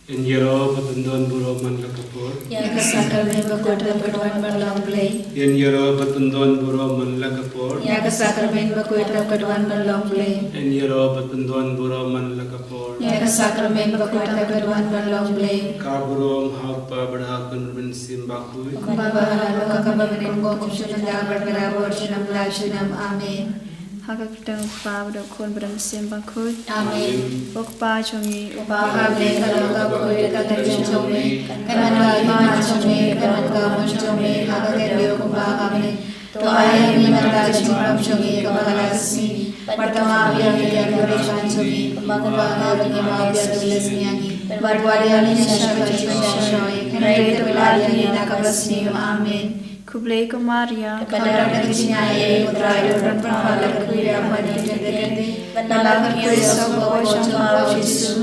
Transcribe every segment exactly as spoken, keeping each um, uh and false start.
Yn ïaroh ba tyndon burom man la ka por. Ïa ka sakramen bakhuid hap ka duwan ban long Blei. Yn ïaroh ba tyndon burom man la ka por. Ïa ka sakramen bakhuid hap ka duwan ban long Blei. Yn ïaroh ba tyndon burom man la ka por. Ïa ka sakramen bakhuid hap ka duwan ban long Blei. Ka burom ha u Kpa bad ha u Khun bad ha u Mynsiem Bakhuid. Kumba ba ha la lok, kumba ba mynta, kumjuh mynta bad barabor, junom la junom. Amen. Ha ka kyrteng u Kpa bad u Khun bad u Mynsiem Bakhuid. Amen. U Kpa jong ngi uba ha bneng, ka long ka bakhuid ka kyrteng jong me, kan wan ka hima jong me, kan wan ka mon jong me ha ka khyndew kumba ha bneng. To ai ïa ngi mynta ka jingpynlong jong ngi kaba ha la ka sngi, bad to map ïa ngi ïa ki riewspah jong ngi, kumba ngi map ïa ki riewspah jong ngi, bad wat ïa ngi sha ka jingpynshoi, hynrei to pynlait ïa ngi na kaba sniew. Amen. Khublei ko Maria, ka don ka jingaiei, U Trai u don bad pha, la kyrkhu ïa pha ha ki khynnah, bad la kyrkhu ïa u kpoh jong pha u Jisu.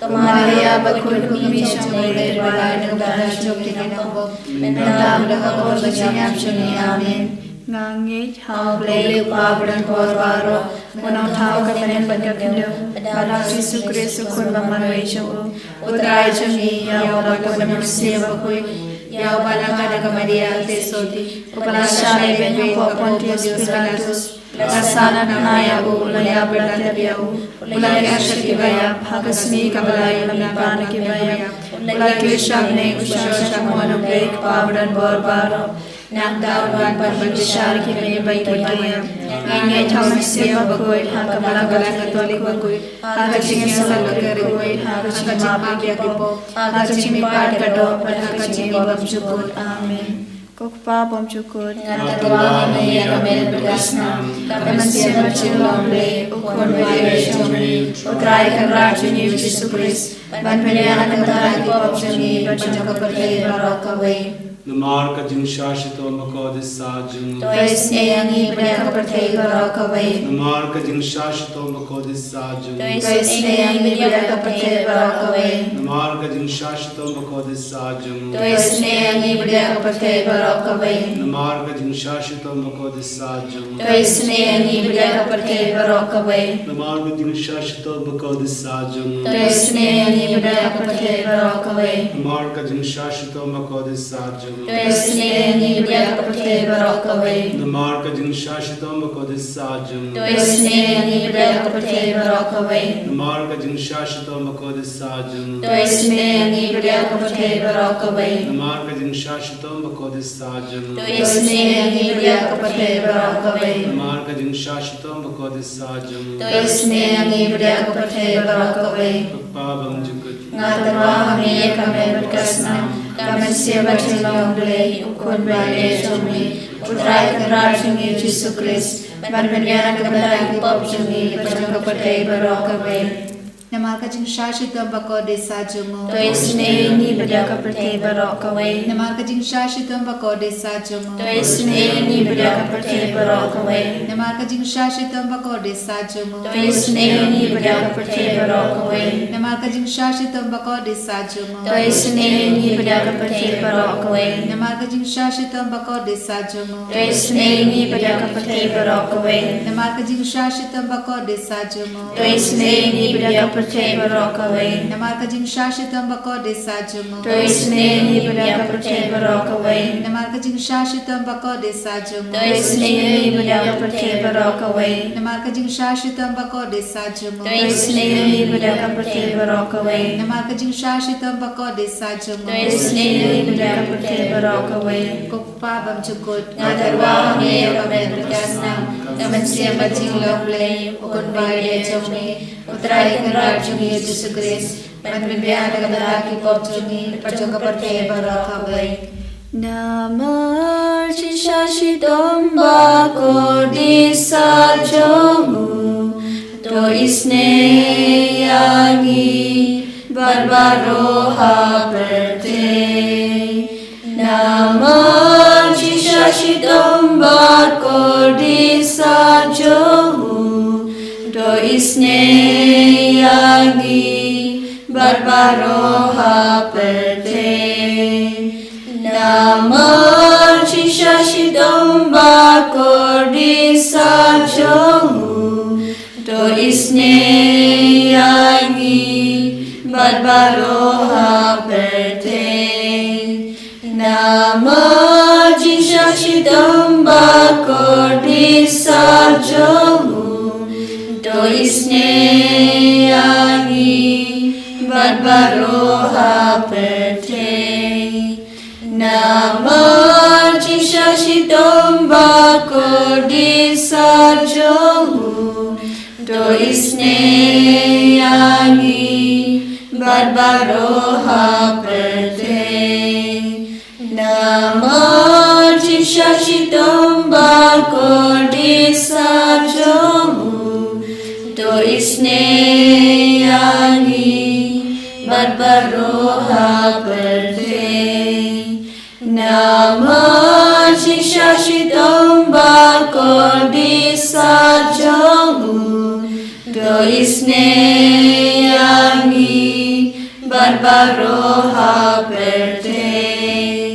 Ko Maria bakhuid, khmih ïa ngi ki riewspah, ha ka por jong ka pop, mynta bad ha ka por ka jingïap jong ngi. Amen. Nga ngeit ha U Blei U Kpa badonbor baroh, U Nongthaw ka bneng bad ka khyndew, bad ha U Jisu Khrist u Khun ba marwei jong u, U Trai jong ngi, ïa uba la kut da U Mynsiem Bakhuid, ïa uba la angnud da ka Maria ka theisotti, uba la shah lehbeiñ hapoh Pontius Pilatus, la sahnarphna ïa u, la ïap bad la tep ïa u, u la ïaid sha kiba ïap, ha ka sngi kaba lai u la mihpat na kiba ïap, u la kiew sha bneng, u shong sha ka mon U Blei U Kpa badonbor baroh. Nangta un wan pat ban bishar ïa ki miet bad ki baïap. Nga ngeit ha U Mynsiem Bakhuid, ha ka Balang Katholik bakhuid, ha ka jingïasyllok bakhuid, ha ka jingmap ïa ki pop, ha ka jingmihpat ka doh, bad ha ka jingim bymjukut. Amen. Ko Kpa bymjukut, nga tyrwa ha me ïa ka met bad ka snam, ka mynsiem bad jinglong Blei, U Khun baieit jong me, U Trai Kynrad jong ngi U Jisu Khrist, ban pynïaid na ka bynta ki pop jong ngi bad jong ka pyrthei baroh kawei. Namar ka jingshah shitom bakordit saja jong u. To isynei ïa ngi bad ïa ka pyrthei baroh kawei. Namar ka jingshah shitom bakordit saja jong u. To isynei ïa ngi bad ïa ka pyrthei baroh kawei. Namar ka jingshah shitom bakordit saja jong u. To isynei ïa ngi bad ïa ka pyrthei baroh kawei. Namar ka jingshah shitom bakordit saja jong u. To isynei ïa ngi bad ïa ka pyrthei baroh kawei. Namar ka jingshah shitom bakordit saja jong u. To isynei ïa ngi bad ïa ka pyrthei baroh kawei. Namar ka jingshah shitom bakordit saja jong u. To isynei ïa ngi bad ïa ka pyrthei baroh kawei. Namar ka jingshah shitom bakordit saja jong u. To isynei ïa ngi bad ïa ka pyrthei baroh kawei. Namar ka jingshah shitom bakordit saja jong u. To isynei ïa ngi bad ïa ka pyrthei baroh kawei. Namar ka jingshah shitom bakordit saja jong u. To isynei ïa ngi bad ïa ka pyrthei baroh kawei. Namar ka jingshah shitom bakordit saja jong u. To isynei ïa ngi bad ïa ka pyrthei baroh kawei. Ko Kpa bymjukut, nga tyrwa ha me ïa ka met bad ka snam, ka mynsiem bad jinglong Blei, U Khun baieit jong me, U Trai Kynrad jong ngi U Jisu Khrist, ban pynïaid na ka bynta ki pop jong ngi bad jong ka pyrthei baroh kawei. Namar ka jingshah shitom bakordit saja jong u. To isynei ïa ngi bad ïa ka pyrthei baroh kawei. Namar ka jingshah shitom bakordit saja jong u. To isynei ïa ngi bad ïa ka pyrthei baroh kawei. Namar ka jingshah shitom bakordit saja jong u. To isynei ïa ngi bad ïa ka pyrthei baroh kawei. Namar ka jingshah shitom bakordit saja jong u. To isynei ïa ngi bad ïa ka pyrthei baroh kawei. Namar ka jingshah shitom bakordit saja jong u. To isynei ïa ngi bad ïa ka pyrthei baroh kawei. Namar ka jingshah shitom bakordit saja jong u. To isynei ïa ngi bad ïa ka pyrthei baroh kawei. Namar ka jingshah shitom bakordit saja jong u. To isynei ïa ngi bad ïa ka pyrthei baroh kawei. Namar ka jingshah shitom bakordit saja jong u. To isynei ïa ngi bad ïa ka pyrthei baroh kawei. Namar ka jingshah shitom bakordit saja jong u. To isynei ïa ngi bad ïa ka pyrthei baroh kawei. Namar ka jingshah shitom bakordit saja jong u. To isynei ïa ngi bad ïa ka pyrthei baroh kawei. Ko Kpa bymjukut, nga tyrwa ha me ïa ka met bad ka snam, ka mynsiem bad jinglong Blei, U Khun baieit jong me, U Trai Kynrad jong ngi U Jisu Khrist, ban pynbiang na ka bynta ki pop jong ngi bad jong ka pyrthei baroh kawei. Namar jingshah shitom bakordit saja jong u, to isynei ïa ngi bad baroh ha pyrthei. Namar jingshah shitom bakordit saja jong u, to isynei ïa ngi bad baroh ha pyrthei. Namar jingshah shitom bakordit saja jong u, to isynei ïa ngi bad baroh ha pyrthei. Namar jingshah shitom ba kordit sat jong u, to isynei ïa ngi bad baroh ha pyrthei. Namar jingshah shitom ba kordit sat jong u, to isynei ïa ngi bad baroh ha pyrthei. Namar jingshah shitom ba kordit sat jong u, to isynei ïa ngi bad baroh ha pyrthei. Namar jingshah shitom ba kordit sat jong u, to isynei ïa ngi bad baroh ha pyrthei.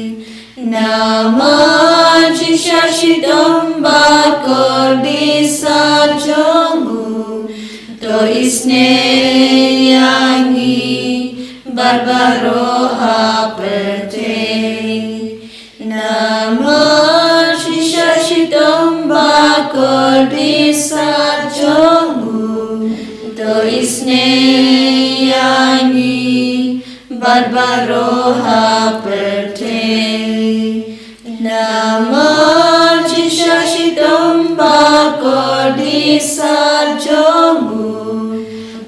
Namar jingshah shitom ba kordit sat jong u, to isynei ïa ngi bad baroh ha pyrthei. Namar jingshah shitom ba kordit sat jong u, to isynei ïa ngi bad baroh ha pyrthei. Namar jingshah shitom ba kordit sat jong u,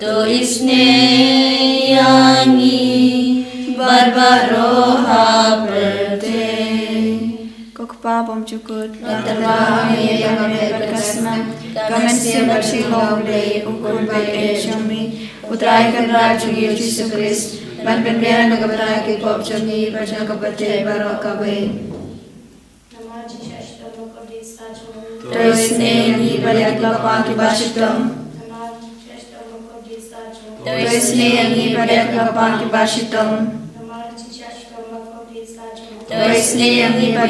to isynei ïa ngi bad baroh ha pyrthei. Ko Kpa bymjukut, nga tyrwa ha me ïa ka met bad ka snam, ka mynsiem bad ka jinglong U Blei, U Khun ba ïeit jong me, U Trai Kynrad jong ngi U Jisu Khrist, ban pynbiang na ka bynta ki pop jong ngi bad jong ka pyrthei baroh kawei. Namar jingshah shitom ba kordit sat jong u, to isynei ïa ngi bad ïa ki paidbah kiba shitom. Namar jingshah shitom ba kordit sat jong u, to isynei ïa ngi bad ïa ki paidbah kiba shitom. Namar jingshah shitom ba kordit sat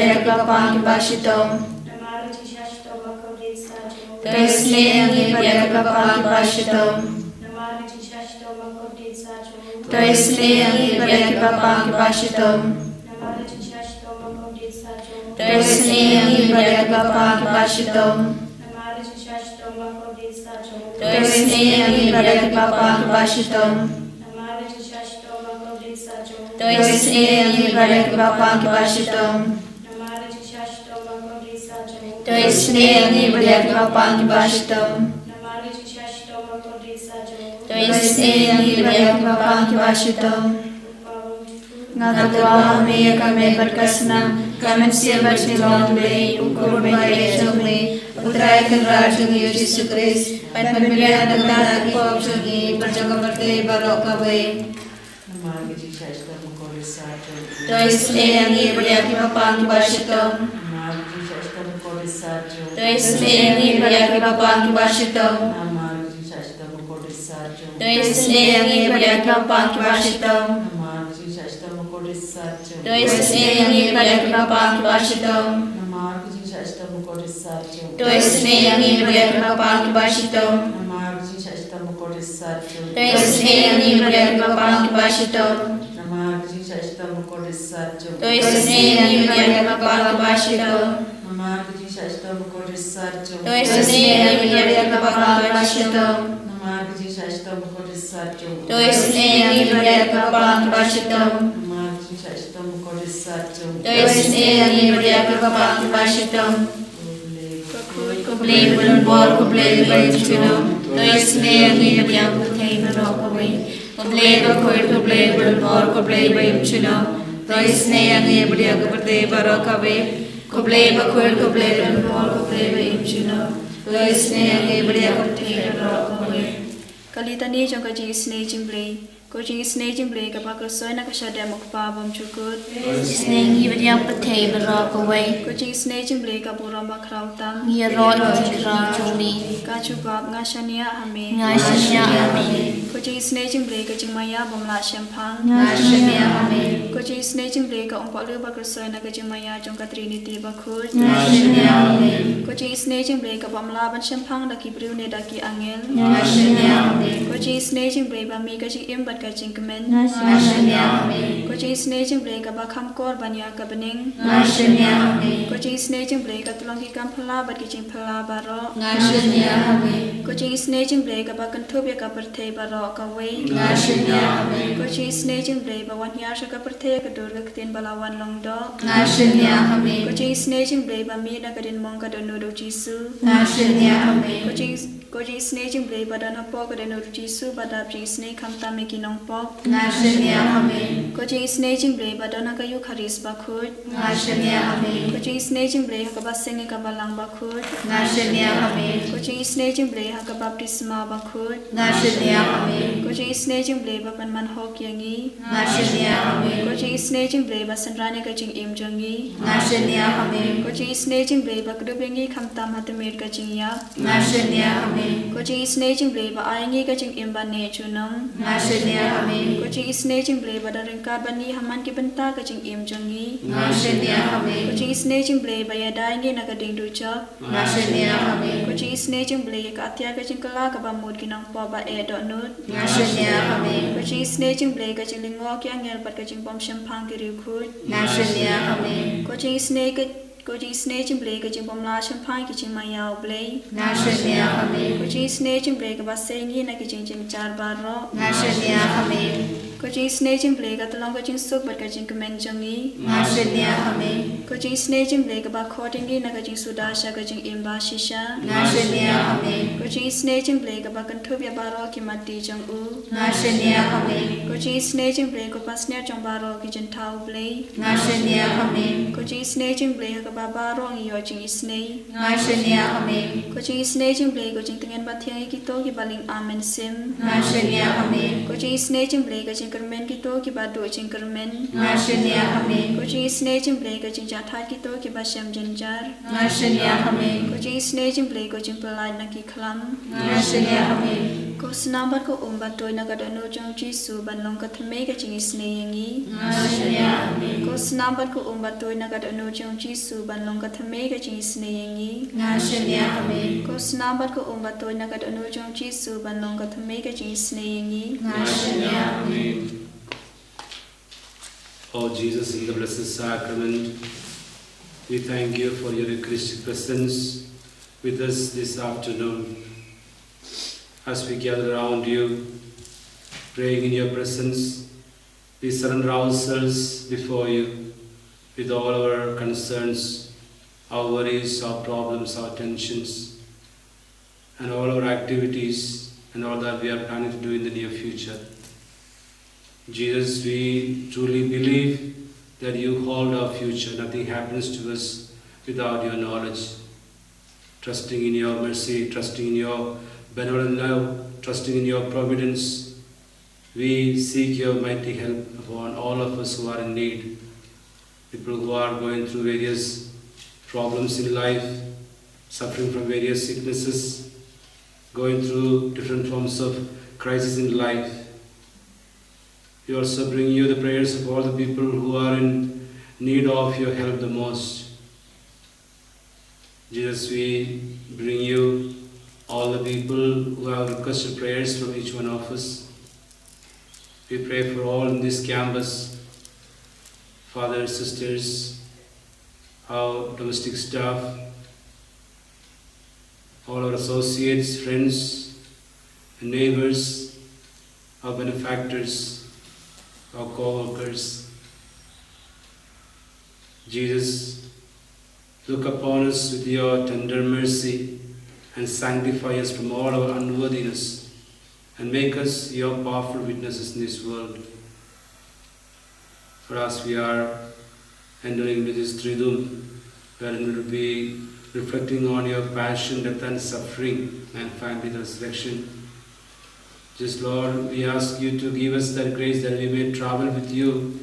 jong u, to isynei ïa ngi bad ïa ki paidbah kiba shitom. Namar jingshah shitom ba kordit sat jong u, to isynei ïa ngi bad ïa ki paidbah kiba shitom. Namar jingshah shitom ba kordit sat jong u, to isynei ïa ngi bad ïa ki paidbah kiba shitom. Namar jingshah shitom ba kordit sat jong u, to isynei ïa ngi bad ïa ki paidbah kiba shitom. Namar jingshah shitom ba kordit sat jong u, to isynei ïa ngi bad ïa ki paidbah kiba shitom. Namar jingshah shitom ba kordit sat jong u, to isynei ïa ngi bad ïa ki paidbah kiba shitom. Namar jingshah shitom ba kordit sat jong u, to isynei ïa ngi bad ïa ki paidbah kiba shitom. Namar jingshah shitom ba kordit sat jong u, to isynei ïa ngi bad ïa ki paidbah kiba shitom. Nga tyrwa ha me ïa ka met bad ka snam, ka mynsiem bad ka jinglong U Blei, U Khun ba ïeit jong me, U Trai Kynrad jong ngi U Jisu Khrist, ban pynbiang na ka bynta ki pop jong ngi bad jong ka pyrthei baroh kawei. Namar ka jingshah shitom ba kordit sat jong u, to isynei ïa ngi bad ïa ki paidbah kiba shitom. Namar ka jingshah shitom ba kordit sat jong u, to isynei ïa ngi bad ïa ki paidbah kiba shitom. Namar ka jingshah shitom ba kordit sat jong u, to isynei ïa ngi bad ïa ki paidbah kiba shitom. Namar ka jingshah shitom ba kordit sat jong u, to isynei ïa ngi bad ïa ki paidbah kiba shitom. Namar ka jingshah shitom ba kordit sat jong u, to isynei ïa ngi bad ïa ki paidbah kiba shitom. Namar ka jingshah shitom ba kordit sat jong u, to isynei ïa ngi bad ïa ki paidbah kiba shitom. Namar ka jingshah shitom ba kordit sat jong u, to isynei ïa ngi bad ïa ki paidbah kiba shitom. Namar ka jingshah shitom ba kordit sat jong u, to isynei ïa ngi bad ïa ki paidbah kiba shitom. Namar ka jingshah shitom ba kordit sat jong u, to isynei ïa ngi bad ïa ki paidbah kiba shitom. Namar ka jingshah shitom ba kordit sat jong u, to isynei ïa ngi bad ïa ki paidbah kiba shitom. Ko Blei, ko Blei ba don bor, ko Blei ba im junom, to isynei ïa ngi bad ïa ka pyrthei baroh kawei. Ko Blei bakhuid, ko Blei ba don bor, ko Blei ba im junom, to isynei ïa ngi bad ïa ka pyrthei baroh kawei. Ko Blei bakhuid, ko Blei ba don bor, ko Blei ba im junom, to isynei ïa ngi bad ïa ka pyrthei baroh kawei. Ka Litani jong ka jingisynei jong U Blei. Ko jingisynei jong U Blei kaba kyrshoi na ka shadem U Kpa bymjukut. Isynei ïa ngi bad ïa ka pyrthei baroh kawei. Ko jingisynei jong U Blei ka burom bakhraw tam. Ngi ïaroh ïa ka jingkhraw jong me. Ka jubab: Nga shaniah ha me. Nga shaniah ha me. Ko Ko jingisynei jong U Blei ka jingmaïa bym lah shemphang. Nga shaniah ha me. Ko jingisynei jong U Blei ka umpohliew ba khuslai na ka jingmaïa jong ka Trinity bakhuid. Nga shaniah ha me. Ko jingisynei jong U Blei ka bym lah ban shemphang da ki briew ne da ki angel. Nga shaniah ha me. Ko jingisynei jong U Blei ba mih ka jingim bad ka jingkmen. Nga shaniah ha me. Ko jingisynei jong U Blei kaba kham kor ban ïa ka bneng. Nga shaniah ha me. Ko jingisynei jong U Blei ka tyllong ki kam phylla bad ki jingphylla baroh. Nga shaniah ha me. Ko jingisynei jong U Blei kaba kynthup ïa ka pyrthei baroh kawei. Nga shaniah ha me. Ko jingisynei jong U Blei ba wan hiar sha ka pyrthei ha ka dur ka ktien ba la wan long doh. Nga shaniah ha me. Ko jingisynei jong U Blei ba mih na ka diengphna ka dohnud U Jisu. Nga shaniah ha me. Ko jing Ko jingisynei jong U Blei ba don hapoh ka dohnud U Jisu ba dap jingisynei khamtam ïa ki nongpop. Nga shaniah ha me. Ko jingisynei jong U Blei ba don ha ka Eukharist bakhuid. Nga shaniah ha me. Ko jingisynei jong U Blei ha kaba seng ïa ka Balang bakhuid. Nga shaniah ha me. Ko jingisynei jong U Blei ha ka baptisma bakhuid. Nga shaniah ha me. Ko jingisynei jong U Blei ba pynman hok ïa ngi. Nga shaniah ha me. Ko jingisynei jong U Blei ba synran ïa ka jingim jong ngi. Nga shaniah ha me. Ko jingisynei jong U Blei ba kdup ïa ngi khamtam ha tmier ka jingïap. Nga shaniah ha me. Ko jingisynei jong U Blei ba ai ïa ngi ka jingim ban neh junom. Nga shaniah ha me. Ko jingisynei jong U Blei ba don ryngkat bad ngi ha man ki bynta ka jingim jong ngi. Nga shaniah ha me. Ko jingisynei jong U Blei ba ïada ïa ngi na ka ding dujok. Nga shaniah ha me. Ko jingisynei jong U Blei ïa ka atiar ka jingkylla kaba mut ki nongpop ba eh dohnud. Nga shaniah ha me. Ko jingisynei jong U Blei ka jinglyngngoh ki angel bad ka jingbymshemphang ki riewkhuid. Nga shaniah ha me. Ko jingisynei ka Ko jingisynei jong U Blei ka jingbymlah shemphang ïa ki jingmaïa U Blei. Nga shaniah ha me. Ko jingisynei jong U Blei kaba sei ngi na ki jingjynjar baroh. Nga shaniah ha me. Ko jingisynei jong U Blei ka tyllong ka jingsuk bad ka jingkmen jong ngi. Nga shaniah ha me. Ko jingisynei jong U Blei kaba khot ïa ngi na ka jingsuda sha ka jingim bashisha. Nga shaniah ha me. Ko jingisynei jong U Blei kaba kynthup ïa baroh ki matti jong u. Nga shaniah ha me. Ko jingisynei jong U Blei ko pansngiat jong baroh ki jingthaw U Blei. Nga shaniah ha me. Ko jingisynei jong U Blei ha kaba baroh ngi ïoh jingisynei. Nga shaniah ha me. Ko jingisynei jong U Blei ko jingtngen bathiang ïa kito kiba lyngba mynsiem. Nga shaniah ha me. Ko jingisynei jong U Blei ka jingkyrmen kito kiba duh jingkyrmen. Nga shaniah ha me. Ko jingisynei jong U Blei ka jingjahthait kito kiba shem jynjar. Nga shaniah ha me. Ko jingisynei jong U Blei ko jingpyllait na ki khlam. Nga shaniah ha me. Ko snam bad ko um bad tuid na ka dohnud jong U Jisu ban long ka thymmei ka jingisynei ïa ngi. Nga shaniah ha me. Ko snam bad ko um bad tuid na ka dohnud jong U Jisu ban long ka thymmei ka jingisynei ïa ngi. Nga shaniah ha me. Ko snam bad ko um bad tuid na ka dohnud jong U Jisu ban long ka thymmei ka jingisynei ïa ngi. Nga shaniah ha me. Oh Jesus, in the Blessed Sacrament, we thank you for your Eucharistic presence with us this afternoon. As we gather around you, praying in your presence, we surrender ourselves before you with all our concerns, our worries, our problems, our tensions, and all our activities and all that we are planning to do in the near future. Jesus, we truly believe that you hold our future. Nothing happens to us without your knowledge. Trusting in your mercy, trusting in your benevolent love, trusting in your providence, we seek your mighty help upon all of us who are in need. People who are going through various problems in life, suffering from various sicknesses, going through different forms of crisis in life. We also bring you the prayers of all the people who are in need of your help the most. Jesus, we bring you all the people who have requested prayers from each one of us. We pray for all in this campus, fathers, sisters, our domestic staff, all our associates, friends, and neighbors, our benefactors, our co-workers. Jesus, look upon us with your tender mercy and sanctify us from all our unworthiness and make us your powerful witnesses in this world. For as we are entering into this Triduum, wherein we will be reflecting on your passion, death, and suffering, and finally the resurrection. Just, Lord, we ask you to give us that grace that we may travel with you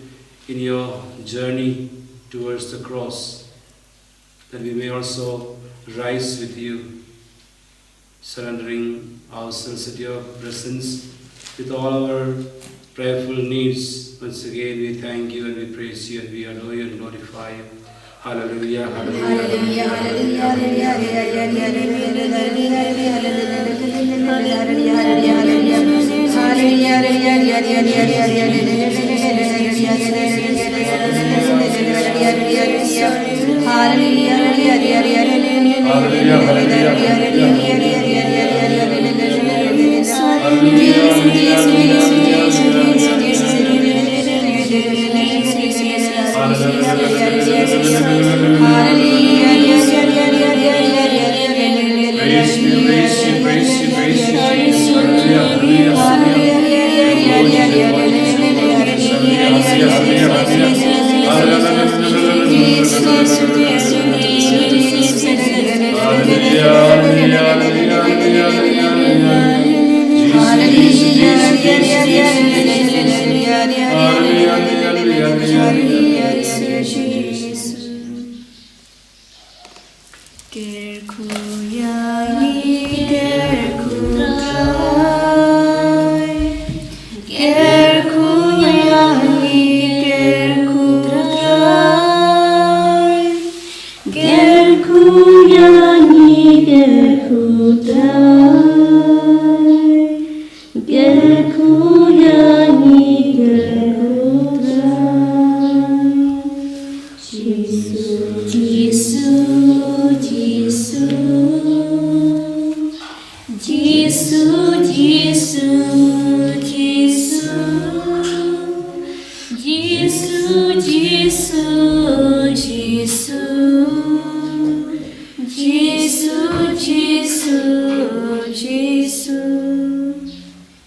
in your journey towards the cross, that we may also rise with you, surrendering ourselves at your presence, With all our prayerful needs, once again we thank you and we praise you and we adore you and glorify you. Hallelujah, hallelujah, hallelujah, hallelujah.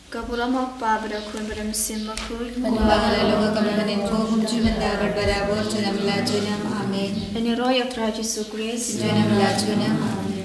Ka burom ha u Kpa bad ha u Khun bad ha u Mynsiem Bakhuid. Kumba ha la long ka mynnin, kumjuh mynta bad barabor, junom la junom. Amen. Ngin ïaroh ïa u Trai Jisu Khrist. Junom la junom. Amen.